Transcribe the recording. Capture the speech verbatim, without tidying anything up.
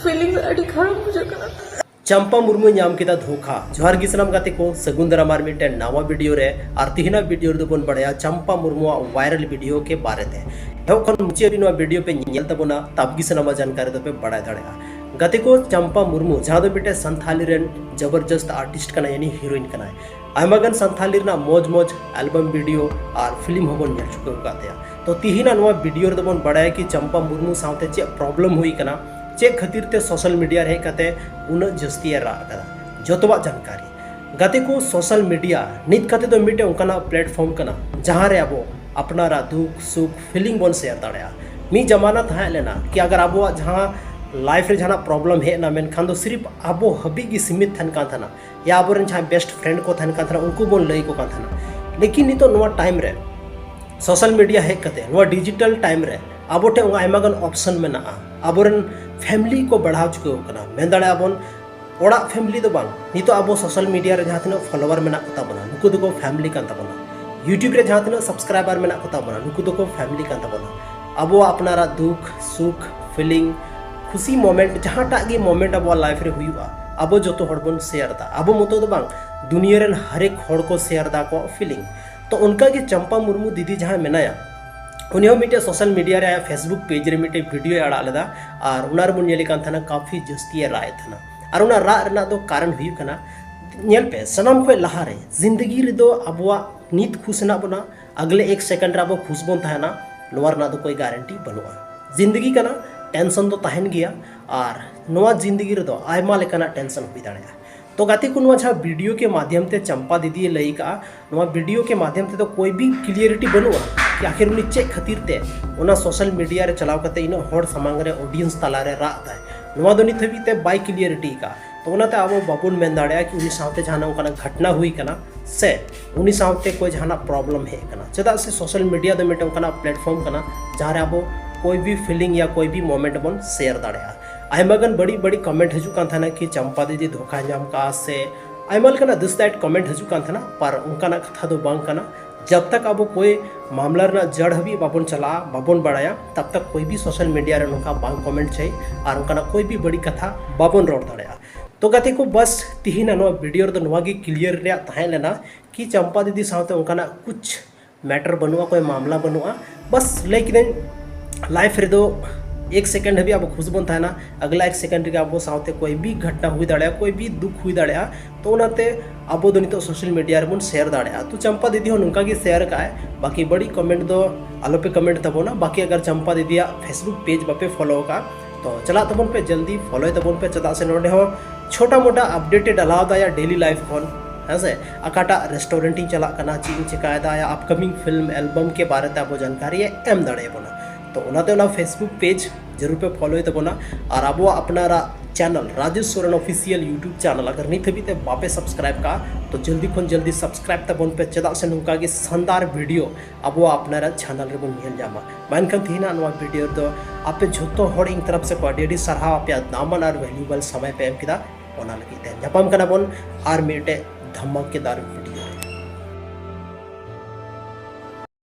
Feelings ᱟᱹᱰᱤ ᱠᱷᱟᱨᱟᱯ ᱵᱩᱡᱷᱟᱹᱜ ᱠᱟᱱᱟ᱾ ᱪᱟᱢᱯᱟ ᱢᱩᱨᱢᱩᱭ ᱧᱟᱢ ᱠᱮᱫᱟ ᱫᱷᱳᱠᱷᱟ᱾ ᱡᱚᱦᱟᱨ ᱜᱮ ᱥᱟᱱᱟᱢ ᱜᱟᱛᱮ ᱠᱚ, ᱥᱟᱹᱜᱩᱱ ᱫᱟᱨᱟᱢ ᱟᱨ ᱢᱤᱫᱴᱮᱱ ᱱᱟᱣᱟ ᱵᱷᱤᱰᱤᱭᱳ ᱨᱮ᱾ ᱟᱨ ᱛᱤᱦᱤᱧᱟᱜ ᱵᱷᱤᱰᱤᱭᱳ ᱨᱮᱫᱚ ᱵᱚᱱ ᱵᱟᱲᱟᱭᱟ ᱪᱟᱢᱯᱟ ᱢᱩᱨᱢᱩᱣᱟᱜ ᱵᱷᱟᱭᱨᱟᱞ ᱵᱷᱤᱰᱤᱭᱳ ᱠᱮ ᱵᱟᱨᱮ ᱛᱮ᱾ ᱮᱦᱚᱵ ᱠᱷᱚᱱ ᱢᱩᱪᱟᱹᱫ ᱦᱟᱹᱵᱤᱡ ᱱᱚᱣᱟ ᱵᱷᱤᱰᱤᱭᱳ ᱯᱮ ᱧᱮᱞ ᱛᱟᱵᱚᱱᱟ, ᱛᱟᱵ ᱜᱮ ᱥᱟᱱᱟᱢᱟᱜ ᱡᱟᱱᱠᱟᱨᱤ ᱫᱚᱯᱮ ᱵᱟᱲᱟᱭ ᱫᱟᱲᱮᱭᱟᱜᱼᱟ᱾ ᱜᱟᱛᱮ ᱠᱚ, ᱪᱟᱢᱯᱟ ᱢᱩᱨᱢᱩ ᱡᱟᱦᱟᱸ ᱫᱚ ᱢᱤᱫᱴᱮᱱ ᱥᱟᱱᱛᱷᱟᱞᱤ ᱨᱮᱱ ᱡᱚᱵᱚᱨᱡᱚᱥᱛ ᱟᱨᱴᱤᱥᱴ ᱠᱟᱱᱟᱭ, ᱭᱟᱱᱤ ᱦᱤᱨᱳᱭᱤᱱ ᱠᱟᱱᱟᱭ᱾ ᱟᱭᱢᱟ ᱜᱟᱱ ᱥᱟᱱᱛᱷᱟᱞᱤ ᱨᱮᱱᱟᱜ ᱢᱚᱡᱽ ᱢᱚᱡᱽ ᱮᱞᱵᱟᱢ ᱵᱷᱤᱰᱤᱭᱳ ᱟᱨ ᱯᱷᱤᱞᱢ ᱦᱚᱸᱵᱚᱱ ᱧᱮᱞ ᱪᱩᱠᱟᱹᱣ ᱟᱠᱟᱫ ᱛᱟᱭᱟ᱾ ᱛᱚ ᱛᱤᱦᱤᱧᱟᱜ ᱱᱚᱣᱟ ᱵᱷᱤᱰᱤᱭᱳ ᱨᱮᱫᱚ ᱵᱚᱱ ᱵᱟᱲᱟᱭᱟ ᱠᱤ ᱪᱟᱢᱯᱟ ᱢᱩᱨᱢᱩ ᱥᱟᱶᱛᱮ ᱪᱮᱫ ᱯᱨᱚᱵᱞᱮᱢ ᱦᱩᱭ ᱠᱟᱱᱟ, ᱪᱮᱫ ᱠᱷᱟᱹᱛᱤᱨ ᱛᱮ ᱥᱳᱥᱟᱞ ᱢᱤᱰᱤᱭᱟ ᱨᱮ ᱦᱮᱡ ᱠᱟᱛᱮ ᱩᱱᱟᱹᱜ ᱡᱟᱹᱥᱛᱤ ᱮ ᱨᱟᱜ ᱟᱠᱟᱫᱟ, ᱡᱚᱛᱚᱣᱟᱜ ᱡᱟᱱᱠᱟᱨᱤ᱾ ᱜᱟᱛᱮ ᱠᱚ, ᱥᱳᱥᱟᱞ ᱢᱤᱰᱤᱭᱟ ᱱᱤᱛ ᱠᱟᱛᱮ ᱫᱚ ᱢᱤᱫᱴᱮᱱ ᱚᱱᱠᱟᱱᱟᱜ ᱯᱞᱮᱴᱯᱷᱚᱨᱢ ᱠᱟᱱᱟ ᱡᱟᱦᱟᱸ ᱨᱮ ᱟᱵᱚ ᱟᱯᱱᱟᱨᱟᱜ ᱫᱩᱠ ᱥᱩᱠ ᱯᱷᱤᱞᱤᱝ ᱵᱚᱱ ᱥᱮᱭᱟᱨ ᱫᱟᱲᱮᱭᱟᱜᱼᱟ᱾ ᱢᱤᱫ ᱡᱟᱢᱟᱱᱟ ᱛᱟᱦᱮᱸ ᱞᱮᱱᱟ ᱠᱤ ᱟᱜᱟᱨ ᱟᱵᱚᱣᱟᱜ ᱡᱟᱦᱟᱸ ᱞᱟᱭᱤᱯᱷ ᱨᱮ ᱡᱟᱦᱟᱱᱟᱜ ᱯᱨᱚᱵᱞᱮᱢ ᱦᱮᱡ ᱮᱱᱟ, ᱢᱮᱱᱠᱷᱟᱱ ᱫᱚ ᱥᱤᱨᱤᱯ ᱟᱵᱚ ᱦᱟᱹᱵᱤᱡ ᱜᱮ ᱥᱤᱢᱤᱛ ᱛᱟᱦᱮᱱ ᱠᱟᱱ ᱛᱟᱦᱮᱱᱟ, ᱭᱟ ᱟᱵᱚᱨᱮᱱ ᱡᱟᱦᱟᱸᱭ ᱵᱮᱥᱴ ᱯᱷᱨᱮᱱᱰ ᱠᱚ ᱛᱟᱦᱮᱱ ᱠᱟᱱ ᱛᱟᱦᱮᱱᱟ, ᱩᱱᱠᱩ ᱵᱚᱱ ᱞᱟᱹᱭ ᱟᱠᱚ ᱠᱟᱱ ᱛᱟᱦᱮᱱᱟ᱾ ᱞᱮᱠᱤᱱ ᱱᱤᱛᱚᱜ ᱱᱚᱣᱟ ᱴᱟᱭᱤᱢ ᱨᱮ, ᱥᱳᱥᱟᱞ ᱢᱤᱰᱤᱭᱟ ᱦᱮᱡ ᱠᱟᱛᱮ, ᱱᱚᱣᱟ ᱰᱤᱡᱤᱴᱟᱞ ᱴᱟᱭᱤᱢ ᱨᱮ ᱟᱵᱚ ᱴᱷᱮᱱ ᱟᱭᱢᱟ ᱜᱟᱱ ᱚᱯᱥᱚᱱ ᱢᱮᱱᱟᱜᱼᱟ ᱟᱵᱚᱨᱮᱱ ᱯᱷᱮᱢᱞᱤ ᱠᱚ ᱵᱟᱲᱦᱟᱣ ᱪᱩᱠᱟᱹᱣ ᱠᱟᱱᱟ᱾ ᱢᱮᱱ ᱫᱟᱲᱮᱭᱟᱜᱼᱟ ᱵᱚᱱ ᱚᱲᱟᱜ ᱯᱷᱮᱢᱞᱤ ᱫᱚ ᱵᱟᱝ, ᱱᱤᱛᱚᱜ ᱟᱵᱚ ᱥᱳᱥᱟᱞ ᱢᱤᱰᱤᱭᱟ ᱨᱮ ᱡᱟᱦᱟᱸ ᱛᱤᱱᱟᱹᱜ ᱯᱷᱚᱞᱳᱣᱟᱨ ᱢᱮᱱᱟᱜ ᱠᱚᱛᱟ ᱵᱚᱱᱟ, ᱱᱩᱠᱩ ᱫᱚᱠᱚ ᱯᱷᱮᱢᱞᱤ ᱠᱟᱱ ᱛᱟᱵᱚᱱᱟ᱾ ᱭᱩᱴᱤᱭᱩᱵᱽ ᱨᱮ ᱡᱟᱦᱟᱸ ᱛᱤᱱᱟᱹᱜ ᱥᱟᱵᱥᱠᱨᱟᱭᱵᱟᱨ ᱢᱮᱱᱟᱜ ᱠᱚᱛᱟ ᱵᱚᱱᱟ, ᱱᱩᱠᱩ ᱫᱚᱠᱚ ᱯᱷᱮᱢᱞᱤ ᱠᱟᱱ ᱛᱟᱵᱚᱱᱟ᱾ ᱟᱵᱚᱣᱟᱜ ᱟᱯᱱᱟᱨᱟᱜ ᱫᱩᱠ ᱥᱩᱠ ᱯᱷᱤᱞᱤᱝ, ᱠᱷᱩᱥᱤ ᱢᱚᱢᱮᱱᱴ, ᱡᱟᱦᱟᱸᱴᱟᱜ ᱜᱮ ᱢᱚᱢᱮᱱᱴ ᱟᱵᱚᱣᱟᱜ ᱞᱟᱭᱤᱯᱷ ᱨᱮ ᱦᱩᱭᱩᱜᱼᱟ, ᱟᱵᱚ ᱡᱚᱛᱚ ᱦᱚᱲ ᱵᱚᱱ ᱥᱮᱭᱟᱨ ᱮᱫᱟ᱾ ᱟᱵᱚ ᱢᱚᱛᱚ ᱫᱚ ᱵᱟᱝ, ᱫᱩᱱᱤᱭᱟᱹ ᱨᱮᱱ ᱦᱟᱨᱮᱠ ᱦᱚᱲ ᱠᱚ ᱥᱮᱭᱟᱨ ᱮᱫᱟ ᱟᱠᱚᱣᱟᱜ ᱯᱷᱤᱞᱤᱝ᱾ ᱛᱚ ᱚᱱᱠᱟ ᱜᱮ ᱪᱟᱢᱯᱟ ᱢᱩᱨᱢᱩ ᱫᱤᱫᱤ ᱡᱟᱦᱟᱸᱭ ᱢᱮᱱᱟᱭᱟ, ᱩᱱᱤ ᱦᱚᱸ ᱢᱤᱫᱴᱮᱡ ᱥᱳᱥᱟᱞ ᱢᱤᱰᱤᱭᱟ ᱨᱮ ᱟᱭᱟᱜ ᱯᱷᱮᱥᱵᱩᱠ ᱯᱮᱡᱽ ᱨᱮ ᱢᱤᱫᱴᱮᱡ ᱵᱷᱤᱰᱤᱭᱳᱭ ᱟᱲᱟᱜ ᱞᱮᱫᱟ᱾ ᱟᱨ ᱚᱱᱟ ᱨᱮᱵᱚᱱ ᱧᱮᱞᱮ ᱠᱟᱱ ᱛᱟᱦᱮᱱᱟ ᱠᱟᱯᱷᱤ ᱡᱟᱹᱥᱛᱤ ᱮ ᱨᱟᱜ ᱮᱫ ᱛᱟᱦᱮᱱᱟ᱾ ᱟᱨ ᱚᱱᱟ ᱨᱟᱜ ᱨᱮᱱᱟᱜ ᱫᱚ ᱠᱟᱨᱚᱱ ᱦᱩᱭᱩᱜ ᱠᱟᱱᱟ, ᱧᱮᱞ ᱯᱮ, ᱥᱟᱱᱟᱢ ᱠᱷᱚᱱ ᱞᱟᱦᱟ ᱨᱮ ᱡᱤᱱᱫᱮᱜᱤ ᱨᱮᱫᱚ ᱟᱵᱚᱣᱟᱜ ᱱᱤᱛ ᱠᱷᱩᱥ ᱦᱮᱱᱟᱜ ᱵᱚᱱᱟ, ᱟᱜᱞᱮ ᱮᱠ ᱥᱮᱠᱮᱱᱰ ᱨᱮ ᱟᱵᱚ ᱠᱷᱩᱥ ᱵᱚᱱ ᱛᱟᱦᱮᱱᱟ, ᱱᱚᱣᱟ ᱨᱮᱱᱟᱜ ᱫᱚ ᱠᱳᱭ ᱜᱟᱨᱮᱱᱴᱤ ᱵᱟᱹᱱᱩᱜᱼᱟ᱾ ᱡᱤᱱᱫᱮᱜᱤ ᱠᱟᱱᱟ, ᱴᱮᱱᱥᱚᱱ ᱫᱚ ᱛᱟᱦᱮᱱ ᱜᱮᱭᱟ᱾ ᱟᱨ ᱱᱚᱣᱟ ᱡᱤᱱᱫᱮᱜᱤ ᱨᱮᱫᱚ ᱟᱭᱢᱟ ᱞᱮᱠᱟᱱᱟᱜ ᱴᱮᱱᱥᱚᱱ ᱦᱩᱭ ᱫᱟᱲᱮᱭᱟᱜᱼᱟ᱾ ᱛᱚ ᱜᱟᱛᱮ ᱠᱚ, ᱱᱚᱣᱟ ᱡᱟᱦᱟᱸ ᱵᱷᱤᱰᱤᱭᱳ ᱠᱮ ᱢᱟᱫᱷᱭᱚᱢ ᱛᱮ ᱪᱟᱢᱯᱟ ᱫᱤᱫᱤᱭᱮ ᱞᱟᱹᱭ ᱠᱟᱜᱼᱟ, ᱱᱚᱣᱟ ᱵᱷᱤᱰᱤᱭᱳ ᱠᱮ ᱢᱟᱫᱷᱭᱚᱢ ᱛᱮᱫᱚ ᱠᱳᱭ ᱵᱷᱤ ᱠᱞᱤᱭᱟᱨᱤᱴᱤ ᱵᱟᱹᱱᱩᱜᱼᱟ ᱠᱤ ᱟᱠᱷᱤᱨ ᱩᱱᱤ ᱪᱮᱫ ᱠᱷᱟᱹᱛᱤᱨ ᱛᱮ ᱚᱱᱟ ᱥᱳᱥᱟᱞ ᱢᱤᱰᱤᱭᱟ ᱨᱮ ᱪᱟᱞᱟᱣ ᱠᱟᱛᱮ ᱤᱱᱟᱹᱜ ᱦᱚᱲ ᱥᱟᱢᱟᱝ ᱨᱮ, ᱚᱰᱤᱭᱮᱱᱥ ᱛᱟᱞᱟᱨᱮ ᱨᱟᱜ ᱫᱟᱭ᱾ ᱱᱚᱣᱟ ᱫᱚ ᱱᱤᱛ ᱦᱟᱹᱵᱤᱡ ᱛᱮ ᱵᱟᱭ ᱠᱞᱤᱭᱟᱨᱤᱴᱤ ᱟᱠᱟᱫᱼᱟ᱾ ᱛᱚ ᱚᱱᱟᱛᱮ ᱟᱵᱚ ᱵᱟᱵᱚᱱ ᱢᱮᱱ ᱫᱟᱲᱮᱭᱟᱜᱼᱟ ᱠᱤ ᱩᱱᱤ ᱥᱟᱶᱛᱮ ᱡᱟᱦᱟᱱᱟᱜ ᱚᱱᱠᱟᱱᱟᱜ ᱜᱷᱚᱴᱱᱟ ᱦᱩᱭ ᱠᱟᱱᱟ ᱥᱮ ᱩᱱᱤ ᱥᱟᱶᱛᱮ ᱠᱚᱭ ᱡᱟᱦᱟᱱᱟᱜ ᱯᱨᱚᱵᱞᱮᱢ ᱦᱮᱡ ᱠᱟᱱᱟ᱾ ᱪᱮᱫᱟᱜ ᱥᱮ ᱥᱳᱥᱟᱞ ᱢᱤᱰᱤᱭᱟ ᱫᱚ ᱢᱤᱫᱴᱮᱱ ᱚᱱᱠᱟᱱᱟᱜ ᱯᱞᱮᱴᱯᱷᱚᱨᱢ ᱠᱟᱱᱟ ᱡᱟᱦᱟᱸ ᱨᱮ ᱟᱵᱚ ᱠᱳᱭ ᱵᱷᱤ ᱯᱷᱤᱞᱤᱝ ᱭᱟ ᱠᱳᱭ ᱵᱷᱤ ᱢᱚᱢᱮᱱᱴ ᱵᱚᱱ ᱥᱮᱭᱟᱨ ᱫᱟᱲᱮᱭᱟᱜᱼᱟ᱾ ᱟᱭᱢᱟ ᱜᱟᱱ ᱵᱟᱹᱲᱤᱡ ᱵᱟᱹᱲᱤᱡ ᱠᱚᱢᱮᱱᱴ ᱦᱤᱡᱩᱜ ᱠᱟᱱ ᱛᱟᱦᱮᱱᱟ ᱠᱤ ᱪᱟᱢᱯᱟ ᱫᱤᱫᱤ ᱫᱷᱳᱠᱟᱭ ᱧᱟᱢ ᱠᱟᱜᱼᱟ ᱥᱮ ᱟᱭᱢᱟ ᱞᱮᱠᱟᱱᱟᱜ ᱫᱤᱥ ᱫᱟᱭᱮᱴ ᱠᱚᱢᱮᱱᱴ ᱦᱤᱡᱩᱜ ᱠᱟᱱ ᱛᱟᱦᱮᱱᱟ, ᱯᱟᱨ ᱚᱱᱠᱟᱱᱟᱜ ᱠᱟᱛᱷᱟ ᱫᱚ ᱵᱟᱝ ᱠᱟᱱᱟ᱾ ᱡᱟᱵ ᱛᱟᱠ ᱟᱵᱚ ᱠᱚᱭ ᱢᱟᱢᱞᱟ ᱨᱮᱱᱟᱜ ᱡᱟᱲ ᱦᱟᱹᱵᱤᱡ ᱵᱟᱵᱚᱱ ᱪᱟᱞᱟᱜᱼᱟ, ᱵᱟᱵᱚᱱ ᱵᱟᱲᱟᱭᱟ, ᱛᱟᱵ ᱛᱟᱠ ᱠᱚᱭ ᱵᱤ ᱥᱳᱥᱟᱞ ᱢᱤᱰᱤᱭᱟ ᱨᱮ ᱱᱚᱝᱠᱟ ᱵᱟᱝ ᱠᱚᱢᱮᱱᱴ ᱪᱟᱹᱭ ᱟᱨ ᱚᱱᱠᱟᱱᱟᱜ ᱠᱚᱭ ᱵᱤ ᱵᱟᱹᱲᱤᱡ ᱠᱟᱛᱷᱟ ᱵᱟᱵᱚᱱ ᱨᱚᱲ ᱫᱟᱲᱮᱭᱟᱜᱼᱟ᱾ ᱛᱚ ᱜᱟᱛᱮ ᱠᱚ, ᱵᱟᱥ ᱛᱤᱦᱤᱧᱟᱜ ᱱᱚᱣᱟ ᱵᱷᱤᱰᱤᱭᱳ ᱨᱮᱫᱚ ᱱᱚᱣᱟ ᱜᱮ ᱠᱞᱤᱭᱟᱨ ᱨᱮᱭᱟᱜ ᱛᱟᱦᱮᱸ ᱞᱮᱱᱟ ᱠᱤ ᱪᱟᱢᱯᱟ ᱫᱤᱫᱤ ᱥᱟᱶᱛᱮ ᱚᱱᱠᱟᱱᱟᱜ ᱠᱩᱪ ᱢᱮᱴᱟᱨ ᱵᱟᱹᱱᱩᱜᱼᱟ, ᱠᱳᱭ ᱢᱟᱢᱞᱟ ᱵᱟᱹᱱᱩᱜᱼᱟ᱾ ᱵᱟᱥ ᱞᱟᱹᱭ ᱠᱤᱫᱟᱹᱧ, ᱞᱟᱭᱤᱯᱷ ᱨᱮᱫᱚ ᱮᱠ ᱥᱮᱠᱮᱱᱰ ᱦᱟᱹᱵᱤᱡ ᱟᱵᱚ ᱠᱷᱩᱥ ᱵᱚᱱ ᱛᱟᱦᱮᱱᱟ, ᱟᱜᱽᱞᱟ ᱮᱠ ᱥᱮᱠᱮᱱᱰ ᱨᱮᱜᱮ ᱟᱵᱚ ᱥᱟᱶᱛᱮ ᱠᱳᱭ ᱵᱤ ᱜᱷᱚᱴᱱᱟ ᱦᱩᱭ ᱫᱟᱲᱮᱭᱟᱜᱼᱟ, ᱠᱳᱭ ᱵᱤ ᱫᱩᱠ ᱦᱩᱭ ᱫᱟᱲᱮᱭᱟᱜᱼᱟ᱾ ᱛᱚ ᱚᱱᱟᱛᱮ ᱟᱵᱚ ᱫᱚ ᱱᱤᱛᱚᱜ ᱥᱳᱥᱟᱞ ᱢᱤᱰᱤᱭᱟ ᱨᱮᱵᱚᱱ ᱥᱮᱭᱟᱨ ᱫᱟᱲᱮᱭᱟᱜᱼᱟ᱾ ᱛᱚ ᱪᱟᱢᱯᱟ ᱫᱤᱫᱤ ᱦᱚᱸ ᱱᱚᱝᱠᱟ ᱜᱮ ᱥᱮᱭᱟᱨ ᱠᱟᱜᱼᱟᱭ, ᱵᱟᱹᱠᱤ ᱵᱟᱹᱲᱤᱡ ᱠᱚᱢᱮᱱᱴ ᱫᱚ ᱟᱞᱚᱯᱮ ᱠᱚᱢᱮᱱᱴ ᱛᱟᱵᱚᱱᱟ᱾ ᱵᱟᱹᱠᱤ ᱟᱜᱟᱨ ᱪᱟᱢᱯᱟ ᱫᱤᱫᱤᱭᱟᱜ ᱯᱷᱮᱥᱵᱩᱠ ᱯᱮᱡᱽ ᱵᱟᱯᱮ ᱯᱷᱚᱞᱳ ᱟᱠᱟᱫᱼᱟ, ᱛᱚ ᱪᱟᱞᱟᱜ ᱛᱟᱵᱚᱱ ᱯᱮ, ᱡᱚᱞᱫᱤ ᱯᱷᱚᱞᱳᱭ ᱛᱟᱵᱚᱱ ᱯᱮ, ᱪᱮᱫᱟᱜ ᱥᱮ ᱱᱚᱰᱮ ᱦᱚᱸ ᱪᱷᱳᱴᱟ ᱢᱳᱴᱟ ᱟᱯᱰᱮᱴ ᱮ ᱰᱟᱞᱟᱣ ᱫᱟ ᱭᱟ ᱰᱮᱞᱤ ᱞᱟᱭᱤᱯᱷ ᱠᱷᱚᱱ, ᱦᱮᱸ ᱥᱮ, ᱚᱠᱟᱴᱟᱜ ᱨᱮᱥᱴᱩᱨᱮᱱᱴ ᱤᱧ ᱪᱟᱞᱟᱜ ᱠᱟᱱᱟ, ᱪᱮᱫ ᱤᱧ ᱪᱮᱠᱟᱭᱮᱫᱟ, ᱭᱟ ᱟᱯᱠᱟᱢᱤᱝ ᱯᱷᱤᱞᱢ ᱮᱞᱵᱟᱢ ᱠᱮ ᱵᱟᱨᱮ ᱛᱮ ᱟᱵᱚ ᱡᱟᱱᱠᱟᱨᱤ ᱮ ᱮᱢ ᱫᱟᱲᱮᱭᱟᱵᱚᱱᱟ᱾ ᱛᱚ ᱚᱱᱟᱛᱮ ᱚᱱᱟ ᱯᱷᱮᱥᱵᱩᱠ ᱯᱮᱡᱽ ᱡᱟᱹᱨᱩᱲ ᱯᱮ ᱯᱷᱚᱞᱳᱭ ᱛᱟᱵᱚᱱᱟ᱾ ᱟᱨ ᱟᱵᱚᱣᱟᱜ ᱟᱯᱱᱟᱨᱟᱜ channel Rajesh Soren official YouTube channel ᱟᱜᱟᱨ ᱱᱤᱛ ᱦᱟᱹᱵᱤᱡ ᱛᱮ ᱵᱟᱯᱮ ᱥᱟᱵᱥᱠᱨᱟᱭᱤᱵ ᱠᱟᱜᱼᱟ, ᱛᱚ ᱡᱚᱞᱫᱤ ᱠᱷᱚᱱ ᱡᱚᱞᱫᱤ ᱥᱟᱵᱥᱠᱨᱟᱭᱤᱵ ᱛᱟᱵᱚᱱ ᱯᱮ, ᱪᱮᱫᱟᱜ ᱥᱮ ᱱᱚᱝᱠᱟ ᱜᱮ ᱥᱟᱱᱫᱟᱨ ᱵᱷᱤᱰᱤᱭᱳ ᱟᱵᱚᱣᱟᱜ ᱟᱯᱱᱟᱨᱟᱜ ᱪᱮᱱᱮᱞ ᱨᱮᱵᱚᱱ ᱧᱮᱞ ᱧᱟᱢᱟ᱾ ᱢᱟ ᱮᱱᱠᱷᱟᱱ ᱛᱮᱦᱮᱧᱟᱜ ᱱᱚᱣᱟ ᱵᱷᱤᱰᱤᱭᱳ ᱨᱮᱫᱚ ᱟᱯᱮ ᱡᱷᱚᱛᱚ ᱦᱚᱲ ᱤᱧ ᱛᱚᱨᱚᱯ ᱥᱮ ᱠᱷᱚᱱ ᱟᱹᱰᱤ ᱟᱹᱰᱤ ᱥᱟᱨᱦᱟᱣ, ᱟᱯᱮᱭᱟᱜ ᱫᱟᱢᱟᱱ ᱟᱨ ᱵᱷᱮᱞᱩᱵᱚᱞ ᱥᱚᱢᱚᱭ ᱯᱮ ᱮᱢ ᱠᱮᱫᱟ ᱚᱱᱟ ᱞᱟᱹᱜᱤᱫ ᱛᱮ᱾ ᱧᱟᱯᱟᱢ ᱠᱟᱱᱟ ᱵᱚᱱ ᱟᱨ ᱢᱤᱫᱴᱮᱡ ᱫᱷᱟᱢᱟᱠᱮᱫᱟᱨ